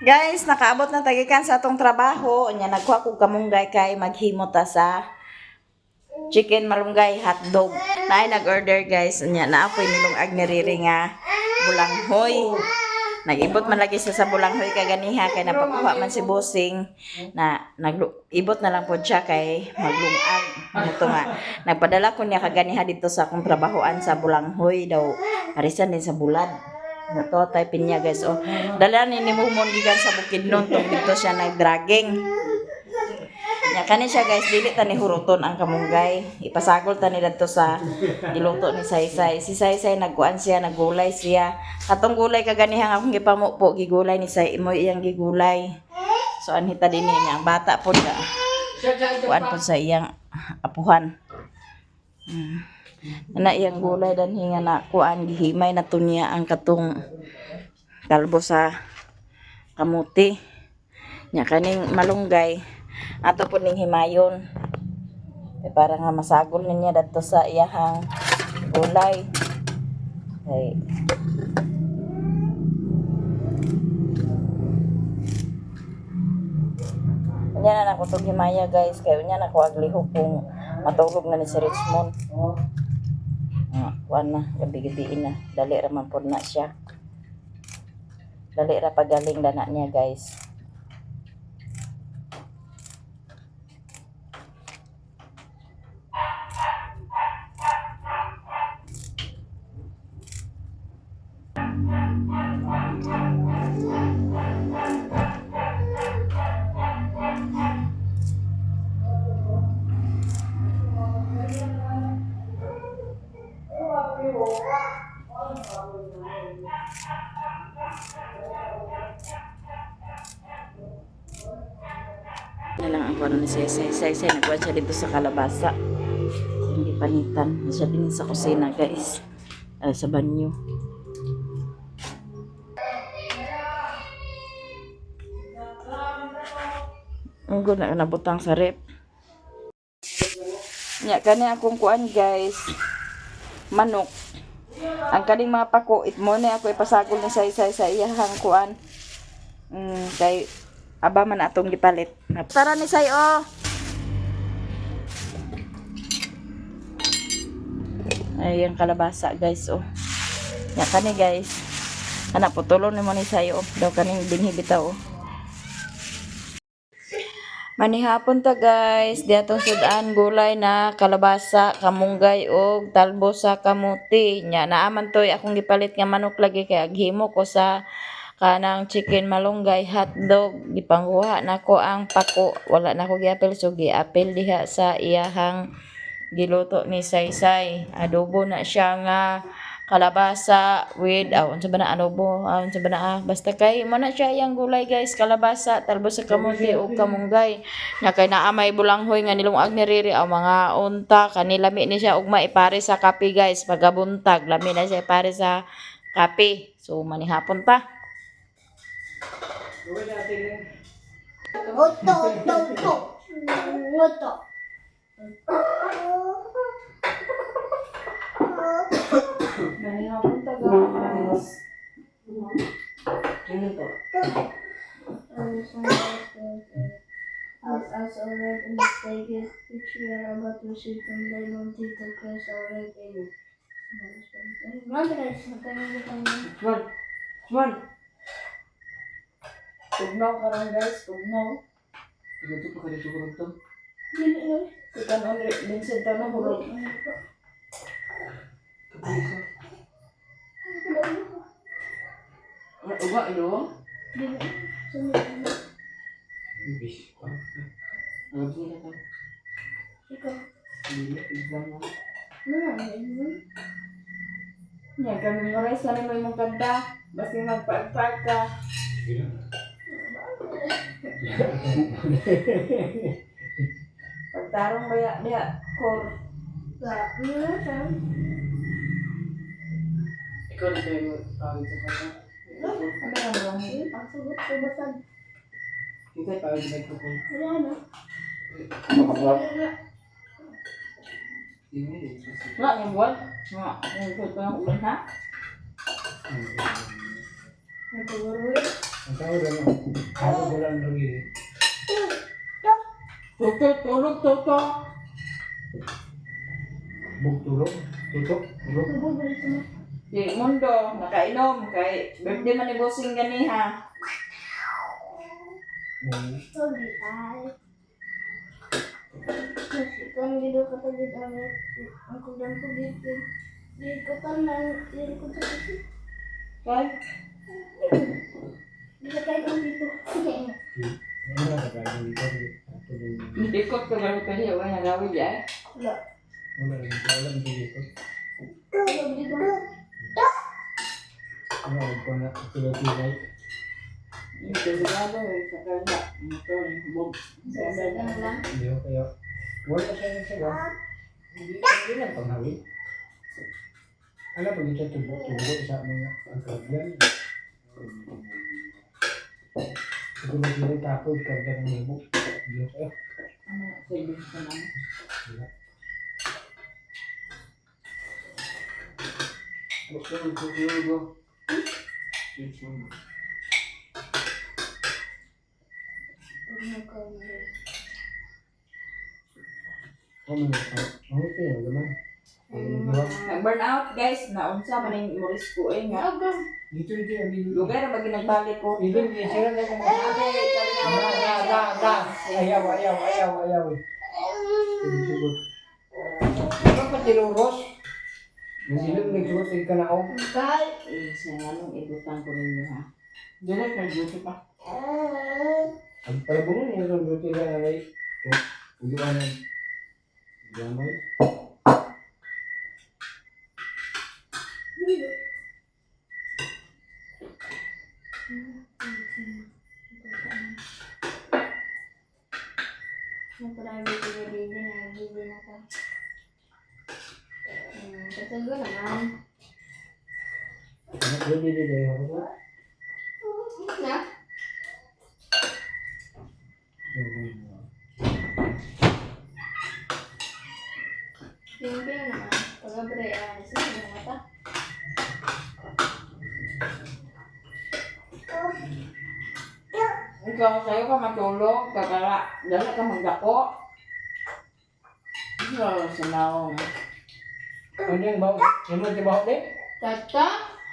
Guys, nakaabot na ta gikan sa atong trabaho. Nya nagkuha kog kamunggay kay maghimo ta sa chicken malunggay hotdog. Naay nag-order, guys. Nya naa po'y nilungag ni Riri nga bulanghoy. Nag-ibot man lagi siya sa bulanghoy kaganiha kay napakuha man si Bossing na nag-ibot na lang pod siya kay maglungag. Ano to nga. Nagpadala ko niya kaganiha dito sa akong trabahoan sa bulanghoy daw. Parisan din sa bulad. Ano to, tay pinya, guys. Oh, dala ni Mumon gikan sa Bukidnon tong dito siya nagdragging. Nya kani siya, guys, dili ta ni huruton ang kamunggay. Ipasagol ta ni dadto sa giluto ni Saysay. Si Saysay nagkuan siya, naggulay siya. Katong gulay kaganiha nga akong gipamupo, gigulay ni Say mo iyang gigulay. So anhita din niya ang bata pod ka. Kuan pod sa iyang apuhan. Ana iyang gulay danhi nga na kuan, gihimay na to niya ang katong kalbo sa kamuti. Nya kaning malunggay ato po ning himayon. Eh, para nga masagol niya dadto sa iyahang gulay. Kay unya na nako tong himaya, guys, kay unya na ko aglihok kung matulog na ni si Richmond. Ah, kuan na, gabi-gabi na. Dali ra man pod na siya. Dali ra pagaling dana niya, guys. Na lang ang kuno ni Sesay. Sesay, nagkuhan siya dito sa kalabasa. Hindi panitan. Siya din sa kusina, guys. Ah, sa banyo. Ang na nabutang sa rep. Nya kani akong kuan, guys. Manok. Ang kaning mga pako it mo na ako ipasagol ni Saysay sa iyahang kuan. Kay aba man atong gipalit. Tara ni Say oh. Ay, ang kalabasa, guys, oh. Nya kani, guys. Anak putulon ni mo ni Say oh. Daw kaning binhi bitaw oh. Manihapon ta, guys, di atong sudan gulay na kalabasa, kamunggay og talbo sa kamuti. Nya naaman toy akong gipalit nga manok lagi kay aghimo ko sa kanang chicken malunggay hotdog. Gipangkuha nako ang pako, wala nako giapil, so giapil diha sa iyahang giluto ni Saysay. Adobo na siya nga kalabasa with ah, unsa ba na adobo, ah, unsa ba na ah, basta kay mo na siya iyang gulay, guys, kalabasa, talbo sa kamote ug kamunggay. Nya kay naa may bulanghoy nga nilungag ni Riri aw mga unta kani, lami ni siya ugma ipare sa kape, guys, pagabuntag lami na siya ipare sa kape. So manihapon ta. Oto, oto, oto. Oto. Manihapon ta, guys. As already in the stages, which we are about to receive from the Lord Jesus Christ our Savior. One. One. Tugnaw karon, guys, tugnaw. Ito pa ka dito ko to. Sikan on Vincent na hurot. Uga ilo. Bis. Ano ba sila to? Hindi, exam na. Nya kami memorize na nimo imong kanta. Basta magpaagpag ka. Pagtarong baya diha core. Ikaw na tayo pagod sa kanta. Ano ang bulang? Kita pagod sa kanta. Wala yung buwan. Nga, yung ko ng ulan ha. Ang tao lang ako. Ako wala ang lagi. Toto, tulog, toto. Bug tulog. Tutok. Tulog. Si Mundo, nakainom kay birthday man ni Bossing gani ha. Oo. Sorry, ay. Nasikan gid ko tagid ang kulang ko dito. Di ko tanan, di ko tanan. Kay Di ka tayo dito. Ano na kagaya dito? Tulog. Ikot ko gano'n kasi wala na gawin yan. Wala. Wala lang. Wala lang dito. Wala dito. Ano ko na tulog-tulog. Tulog eh, sa kanya. Ito, bog. Sasagang lang. Hindi ko kaya. Wala siya yung saga. Hindi lang panghawin. Alam pag ito tubo-tubo sa mga ang kagyan. Ito ba sila takot karga ng hibok? Hindi ko kaya. Ano, savings ko lang. Wala. Tulog, tulog. Tulog. Ano na ito? Ang ito yun, naman. Ang gawa. Nag-burn out guys, naunsa man ning Morisco eh nga. Dito dito ang dito. Lugar ra bagi nagbalik ko. Dito dito sila na kung Ate, Na na na na. Ayaw ayaw ayaw ayaw. Sugot. Ano pa tinuros? Hindi na nagsugot ay kanao. Kahit. Eh, sa nganong ibutang ko ninyo ha. Direct na duty pa. Ang palabungan niya itong duty na ay uliwan ng gamay. Na-private na baby na baby na ka. Katago naman. Ano pwede dito ay ako sa? Na? Yung pila naman. Pag-abre, ah, sino yung mata? Ikaw, sa'yo ka matulog, kakara, dala ka magdako. Ikaw, sa naong. Ano yung bawo? Ano yung bawo din? Tata?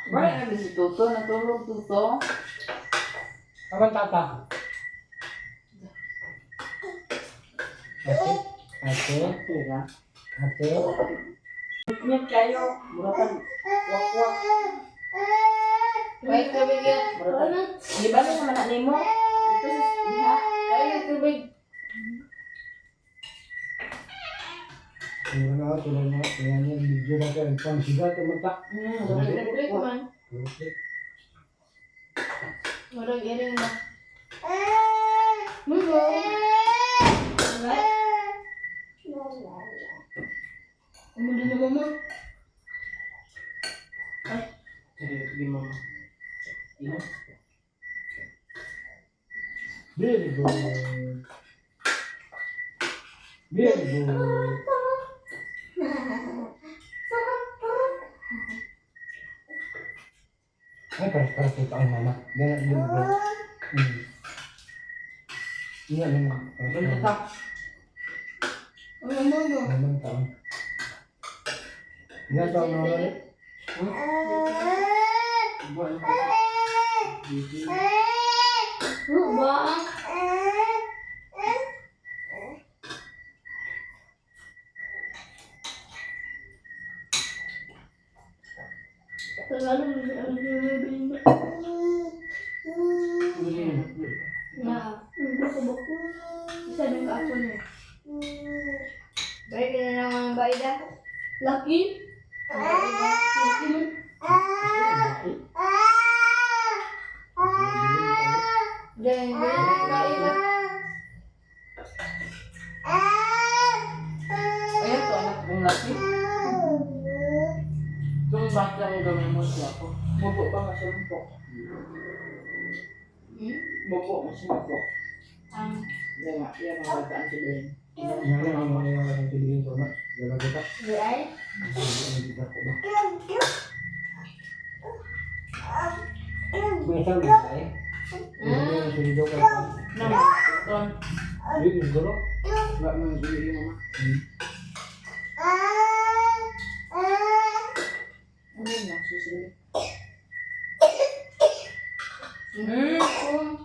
Wala na si Toto, natulog Toto. Aman tata. Ate, ate, Tira. ate. Ingat kayo, muratan, wak-wak. May tubig yan. Muratan. Di ba na naman na nimo? Dito sa diha. Ay, may tubig. Tulog na ako, tulog na ako. Kaya niya, video na kayo. Pang siga, tumata. Break man. Okay. Murag iring ba? Mugo. Alright. Umulo na mama. Sige, sige, mama. Iho. Very good. Very good. Ay, para sa ang mama. Ganun, ganun, ganun. Iya, naman. Ganun ka. Ano mo? Naman taon. Iya, taon na ulit. Buwan ko. Duty. Ba? Tagalog ang bibili. Na, gusto ko. Isa ng kapo niya. Balik na lang ang baida. Lucky? Lucky man. Diyan, balik na ang baida. Ayan to, anak kong laki. Itong bata ang gawin mo siya ko. Bubo ba masumpok? Hmm? Bubo masumpok. Ang Yan nga, yan ang bataan sa din. Yan lang ang mga yung tilingin ko na. Dala kita. di ay? Hindi ko ba? May sabi ba eh? Sundo ka. Nang, ton. Hindi, siguro. Wala mo yung sili mama. Ano yun na, sisili?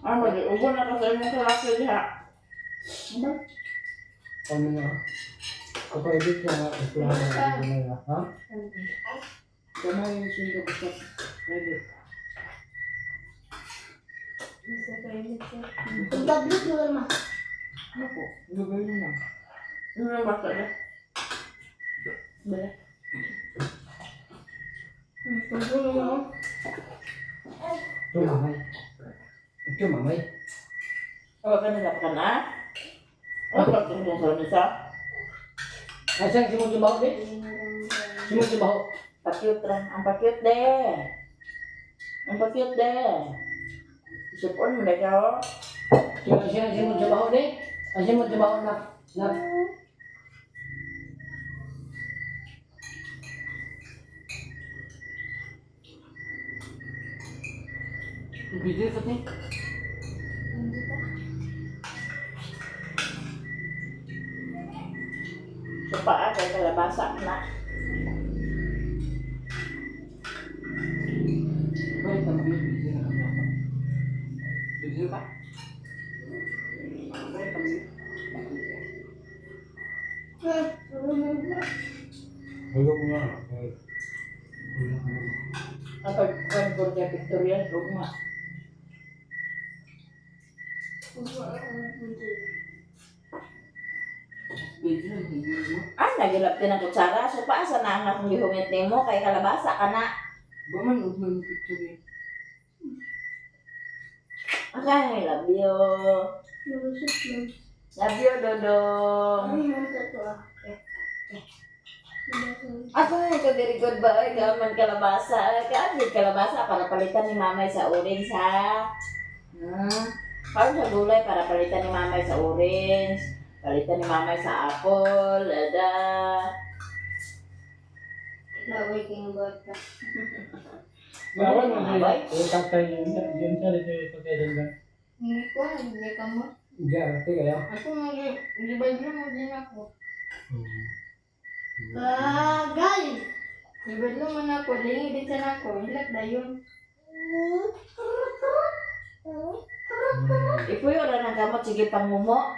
Ah, mag-ubo na ka sa imong kalaki diha. Ano? Kami na. Kapag-ibig na nga, ha? Kamay yung sundo ko sa private. Ang tablet mo ma. Ano po? Gagawin mo lang. Ano yung basta na? Bala. Ito, mamay. Ito, mamay. Oh, kanila pa ka na? Oh, pagtungkol sa lamisa? Ay, saan si Munti Baho, di? Si Munti Baho. Pakyut ra. Ang pakyut de. Ang pakyut de. Isipon mo na ikaw. Si Munti Baho, di? Ay, si Munti Baho na. Na. Video sa ni? Sa paa kay kalabasa na. Wait, tama yung video na kami ako. Video ka? Wait, tama yun. Hulog nga. Ang pag-convert niya pictorial, ugma. Video, video mo. Ah, nagilap din ang kutsara. So paasa na ang akong gihungit nimo kay kalabasa ka na. Ba man, ugma yung picture eh. Okay, love you. Love you, Dodong. Ano man to ah? Ako nga ikaw very good ba? Ay, man kalabasa. Ay, kaan din kalabasa para palitan ni mamay sa orange, ha? Hmm. Para sa gulay, para palitan ni mamay sa orange. Palitan ni mamay sa apple. Ada. Laway kang bata. Bawal mo siya. Yung tatay, yun siya, yung tatay din ba? Hindi ko, hindi ka mo. Hindi, arte kaya. Ako mag-divide mo din ako. Bagay! Divide mo man ako, lingi din sa ako. Hilak dayon. Ipuyo ra ng kamot, sige pang mumo.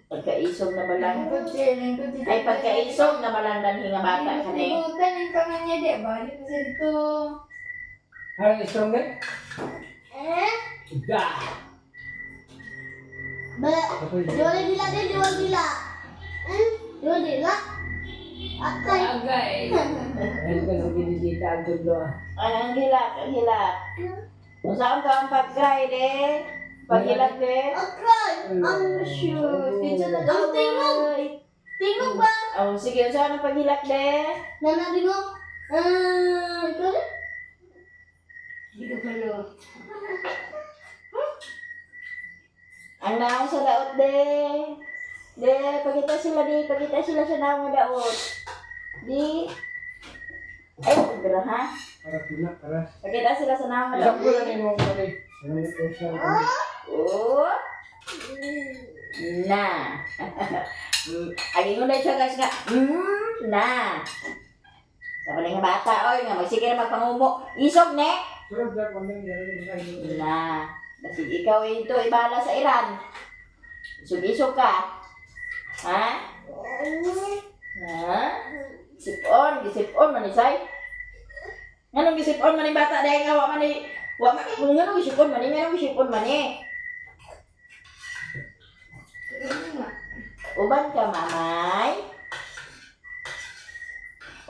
Pagkaisog na balang. Lingkod siya, lingkod siya. Ay, pagkaisog na balang danhi nga bata ka ni. Libutan ang pangan niya di. Balik ko sa dito. Ay, strong na? Da! Ba, diwal dila din, diwal dila. Diwal dila. Atay. Agay! Ayun ka nang ginigita ang tulo ah. Ay, ang hilak, ang hilak. Kung saan ka ang pag-cry, de? Paghilak, de? Akay! Ang shoot. Ang tingog. Tingog ba? Oh, sige, kung saan ang paghilak, de? Nanabi mo? Ah, ikaw rin? Hindi ko palo. Ang naong sa daot, de. De, pagita sila, de. Pagita sila sa naong nga daot. Di. Ay, pagdala, ha? Para tuna, para. Pagita sila sa naong nga Isang daot. ko lang yung mga pala. Ano ito siya? Oh. Na. Aging na siya, guys, nga. Na. Sa paling nga bata, oy, nga magsige na magpangumo. Isog, ne? Sunod na, kung ano yung Na. Kasi ikaw eh, ito, ibala sa Iran. Isog-isog ka. Ha? Ha? Sipon, gisipon manisay. Nganong gisipon man ni bata dahil nga wa man ni wa man nganong gisipon man ni nganong gisipon man ni. Uban ka mamay.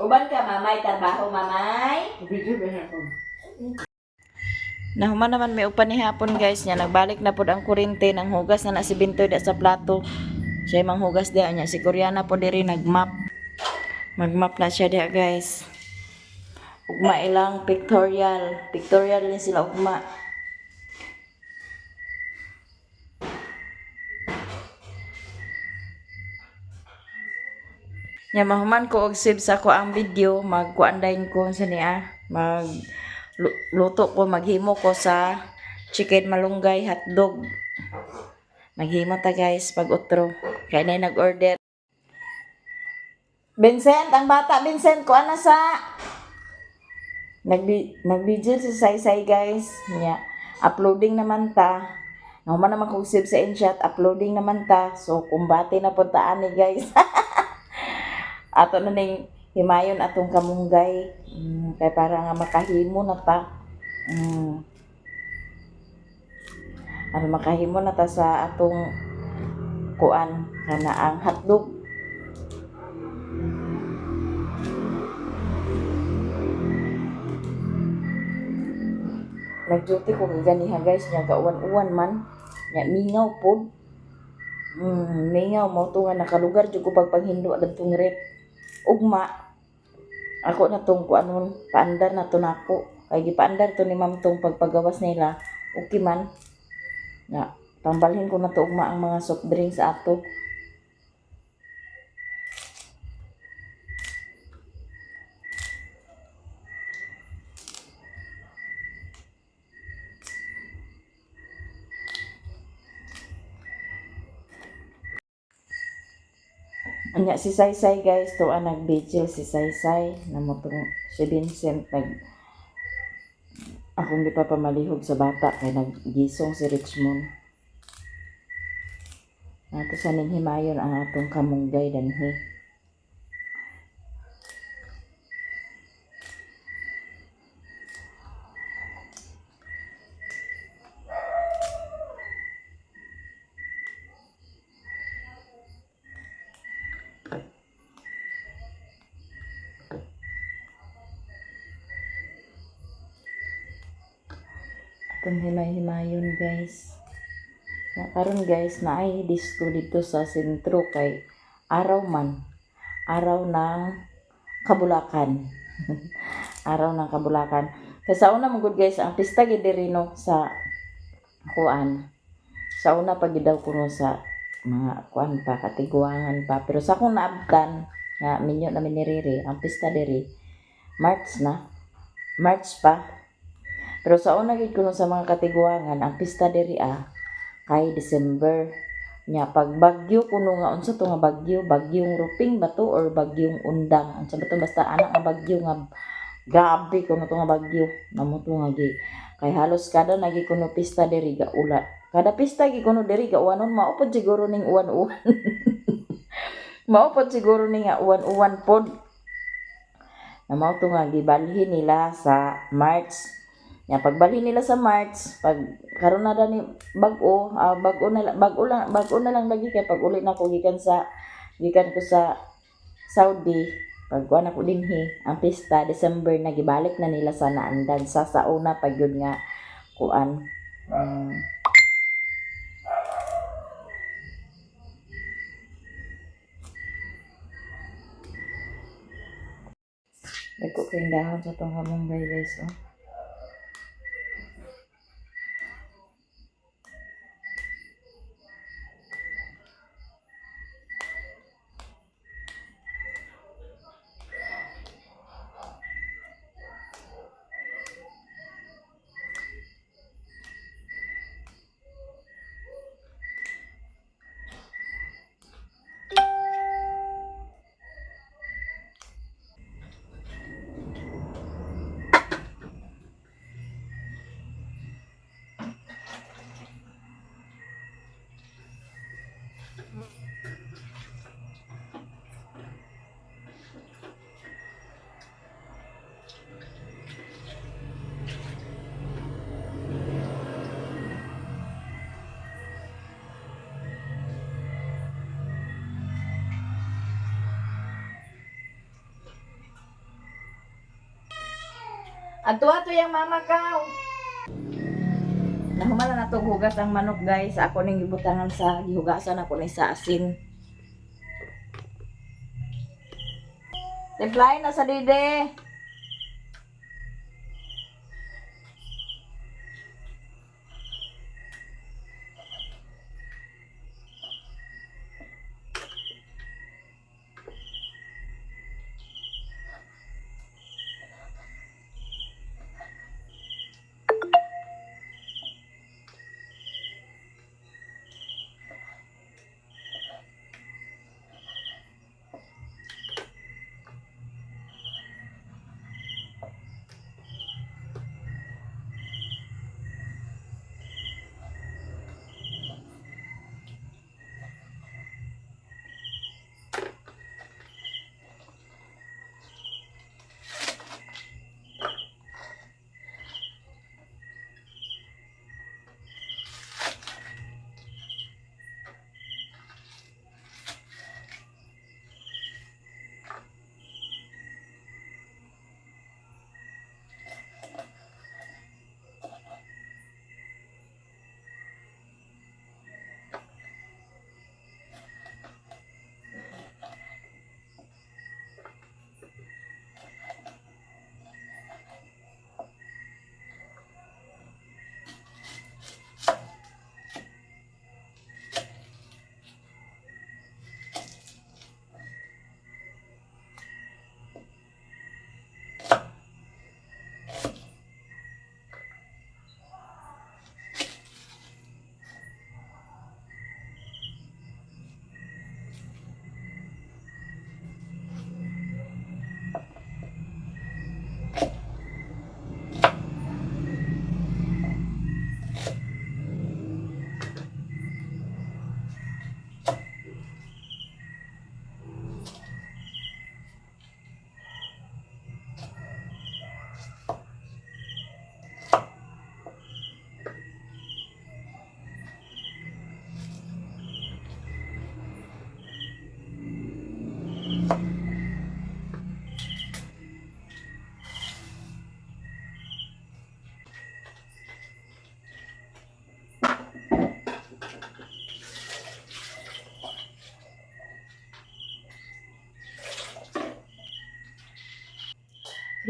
Uban ka mamay, trabaho mamay. Video ba siya ako? Nahuman naman may upan ni hapon guys niya nagbalik na pod ang kurente nang hugas na na si Bintoy da sa plato. Siya manghugas diha niya si Koreana po diri nagmap. Magmap na siya diha guys. Ugma ilang pictorial. Pictorial ni sila ugma. Nya mahuman ko og save sa ako ang video, magkuan dayon ko sa niya, mag Luto ko, maghimo ko sa chicken malunggay hotdog. Maghimo ta guys pag utro. Kaya na nag-order. Vincent, ang bata Vincent, kuha na sa nag-vigil si Saysay guys. Nya, uploading naman ta. Nahuman naman kog save sa InShot, uploading naman ta. So kumbate na pud ta ani guys. Ato na ning himayon atong kamunggay. Kay para nga makahimo na ta. Ano makahimo na ta sa atong kuan kana ang hotdog. Nag-duty ko kaganiha guys, nya gauwan-uwan man. Nya mingaw pod. Mingaw mo to nga nakalugar jud ko pagpanghindo adtong rep. Ugma ako na tong kuanon, paandar na to nako. Kay gipaandar to ni ma'am tong pagpagawas nila. Okay man. Na pambalhin ko na to ugma ang mga soft drinks ato. Anya si Saysay guys, to ang nag-vigil si Saysay namo tong si Vincent nag akong gipapamalihog sa bata kay naggisong si Richmond. Ato sa ning himayon ang atong kamunggay danhi. Atong himay-himayon guys. Na karon guys naay disco dito sa sentro kay araw man. Araw ng Kabulakan. Araw ng Kabulakan. Kay sa una man gud guys ang pista gid diri no sa kuan. Sa una pa gid daw kuno sa mga kuan pa katiguangan pa pero sa akong naabtan nga minyo na mi ni Riri ang pista diri March na. March pa. Pero sa una gid kuno sa mga katiguangan ang pista diri ah kay December. Nya pag bagyo kuno nga unsa to nga bagyo, bagyong Ruping ba to or bagyong Undang? Unsa ba to basta anak nga bagyo nga grabe kuno to nga bagyo. Namo to nga gi kay halos kada nagi kuno pista diri ga ula. Kada pista gi kuno diri ga uwanon mao pod siguro ning uwan-uwan. Mao pod siguro ning nga uwan-uwan pod. Na mao to nga gibalhin nila sa March. Nya pagbalhin nila sa March, pag karon na dani bag-o, bag-o na lang lagi kay pag uli na ko gikan ko sa Saudi, pag kuan ako dinhi, ang pista December na gibalik na nila sa naandan sa sauna pag yun nga kuan. Dagko kayong dahon sa tong kamunggay guys oh. Adto to yang mama kaw. Nahumala na tong hugas ang manok guys. Ako ning gibutangan sa gihugasan ako ni sa asin. Timplahin na sa dide.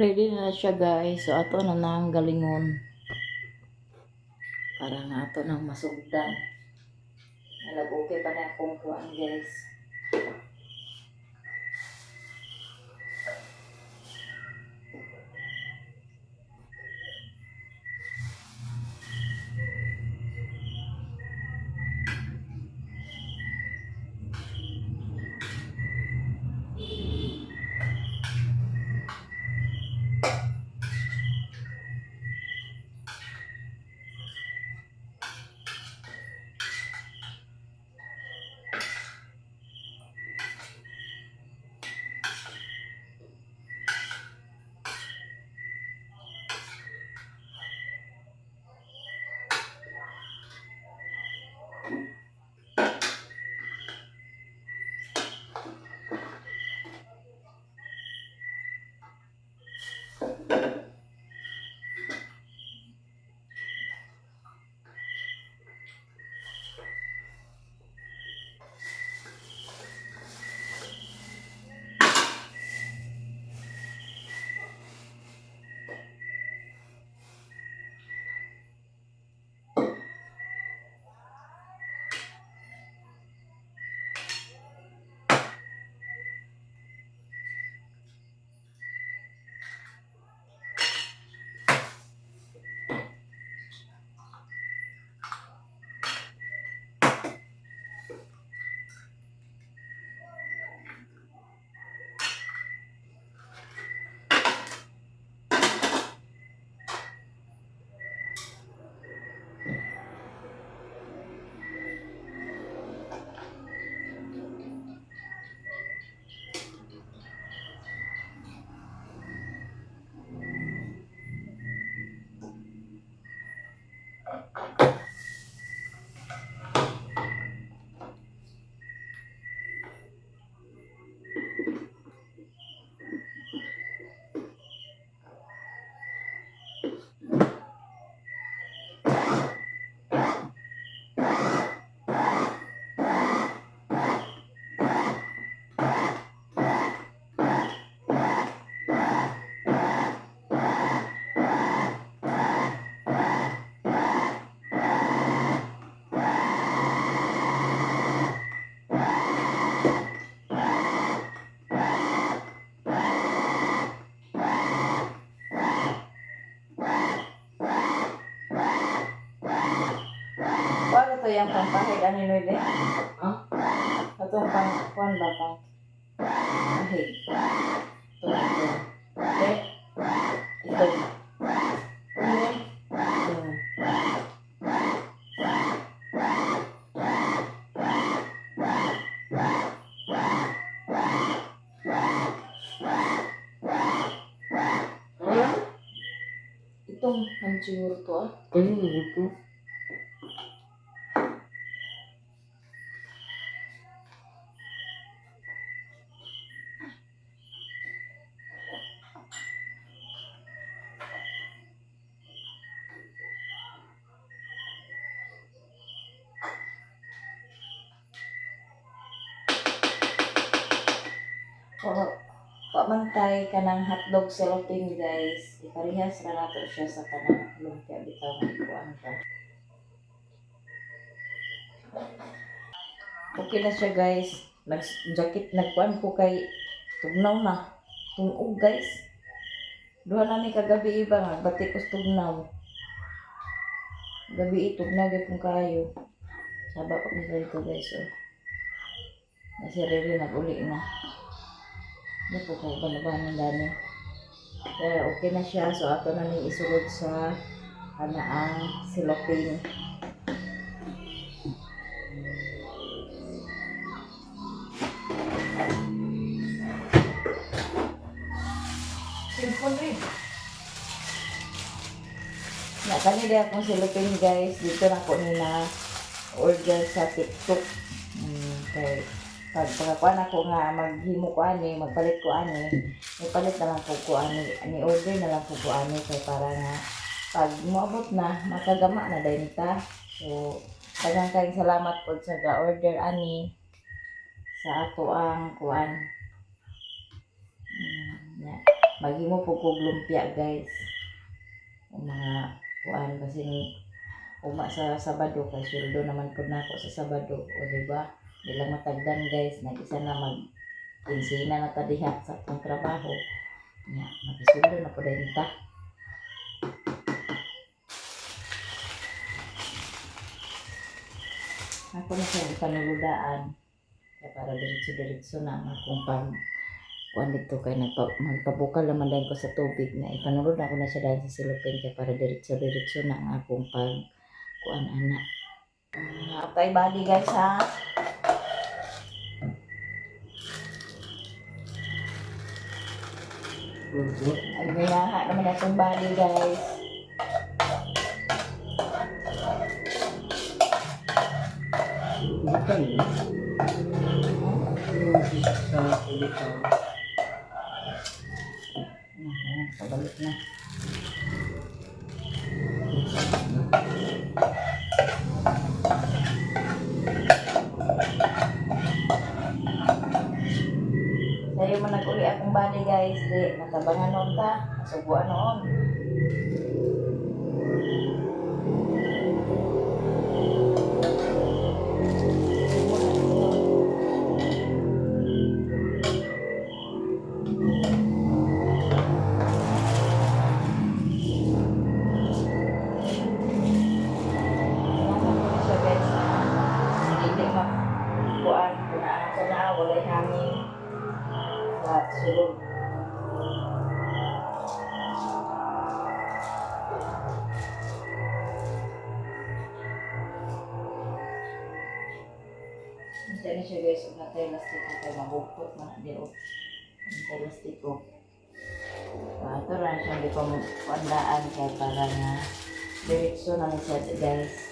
Ready na siya, guys. So ato na nang galingon. Para nga ato nang masugdan. Nalag okay pa na akong kuan, guys. Wala to yung pampahid ani Noy? Ha? Atong pang kuan ba pang pahid. Ito, ito. Eh, Ito. ano yan? Ito. Ha? Itong ang siguro to ah. Kanino ito? Wa wa man tay kanang hotdog cellophane, guys. Iparehas ra nato siya sa kanang lumpia bitaw nga ikuan ka. Okay na siya, guys. Nag jacket nagkuan ko kay tugnaw na. Tungog, guys. Duha na ni kagabi iba nga batikos tugnaw. Gabi tugnaw gyud kung kayo. Saba pa ni dito, guys, oh. Na si Rere nag-uli na. Hindi po ko banabanan dani. Pero okay na siya. So ato na ning isulod sa kanaang cellophane. Cellphone rin. Na kani di akong cellophane, guys. Dito na ko ni na order sa TikTok. Kay pag pagkakuan ako nga maghimo ko ani, magpalit ko ani, magpalit na lang ko ani, ni order na lang ko ani kay para nga pag moabot na makagama na dayon ta. So daghang kayong salamat pod sa ga-order ani sa ato ang kuan. Ya. Maghimo po kog lumpia, guys. Ang mga kuan kasi uma sa Sabado kay sweldo naman pud nako sa Sabado, o di ba? Di lang matagdan, guys, nag-isa na mag kinsina na ta diha sa atong trabaho. Nya, magisweldo na pud dayon ta. Ako na siya ipanuludaan. Kaya para diretso-diretso na ang akong pag kuan dito kay magpabukal naman dahil ko sa tubig na ipanulod ako na siya dahil sa silupin kay para diretso-diretso na ang akong pag kuan ana. Atay body, guys, ha. Ay mayaha naman akong body, guys. Bukan eh. Yung sa ulit. Ayan, pabalik na. Sayo man nag-uli akong body, guys, di matabangan noon ta, masubuan noon. Kailangan ko na siya, guys. Hindi makuan, kung naa sa naa, walay hangin. Sa sulod. Unsa na siya, guys, ug natay lastik ko kay mahugpot man na di o. Natay lastik ko. Ato ra siya di pa mo kuandaan kay para nga diretso na lang siya, guys.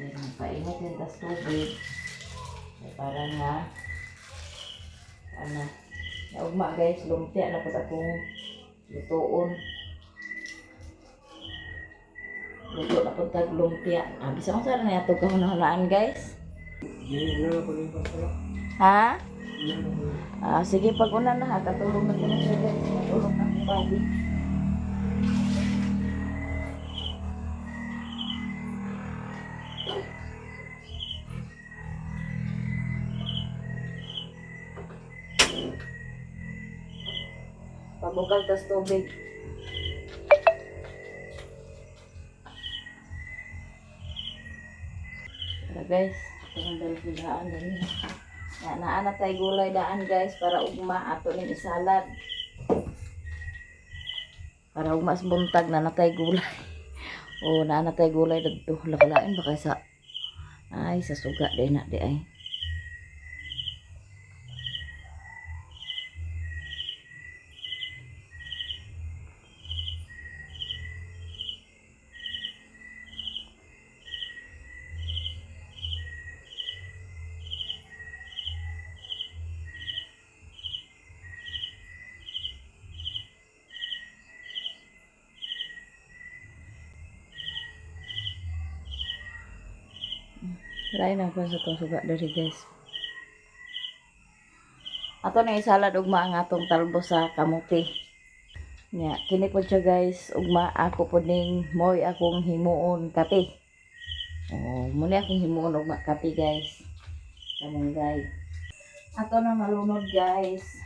Then, painit din tas tubig. Kaya para nga, ano, naugma, guys, lumpia na pud akong lutuon. Luto na pud tag lumpia. Ah, bisa kung saan na yato kahunahunaan, guys. Hindi na ako rin pa. Ha? Ah, sige, pag una na ha, katulong na ko na siya, guys. Katulong na akong body. Pabukal tas tubig. Tara, guys, itong dalawang dali. Ya, naa na tay gulay daan, guys, para ugma ato ning isalad. Para ugma sa buntag na natay gulay. O naa na tay gulay dadto lakalain ba kay sa ay sa suga di na di ay. Lain ang sa tong suga diri, guys. Ato na isalad ugma ang atong talbo sa kamuti. Nya, kini po siya, guys, ugma ako po ning moy akong himuon kape. Oh, muna akong himuon ugma kape, guys. Kamunggay. Ato na malunod, guys.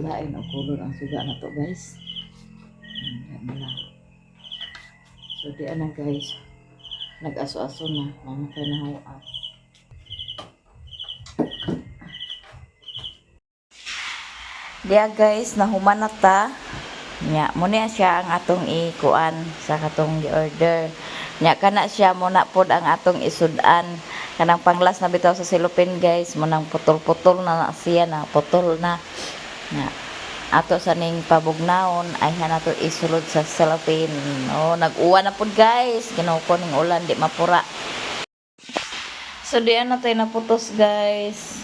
Lain og color ang suga na to, guys. Na. So di ana, guys. Nag-aso-aso na, mamatay na hawa. Diya, guys, nahuman na ta. Nya, mo niya siya ang atong ikuan sa katong gi-order. Nya kana siya mo na pod ang atong isud-an. Kanang panglas na bitaw sa cellophane, guys, mo nang putol-putol na na siya na putol na. Nya, ato sa ning pabugnaon ay nato isulod sa cellophane. Oh, nag-uwan na pod, guys. Ginoo ko ning ulan di mapura. So diyan na tayo naputos, guys.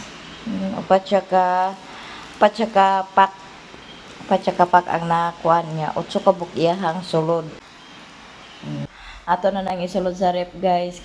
Upat siya ka pak upat siya ka pak ang nakuan niya. Otso ka buk iyahang sulod. Ato na nang isulod sa ref, guys.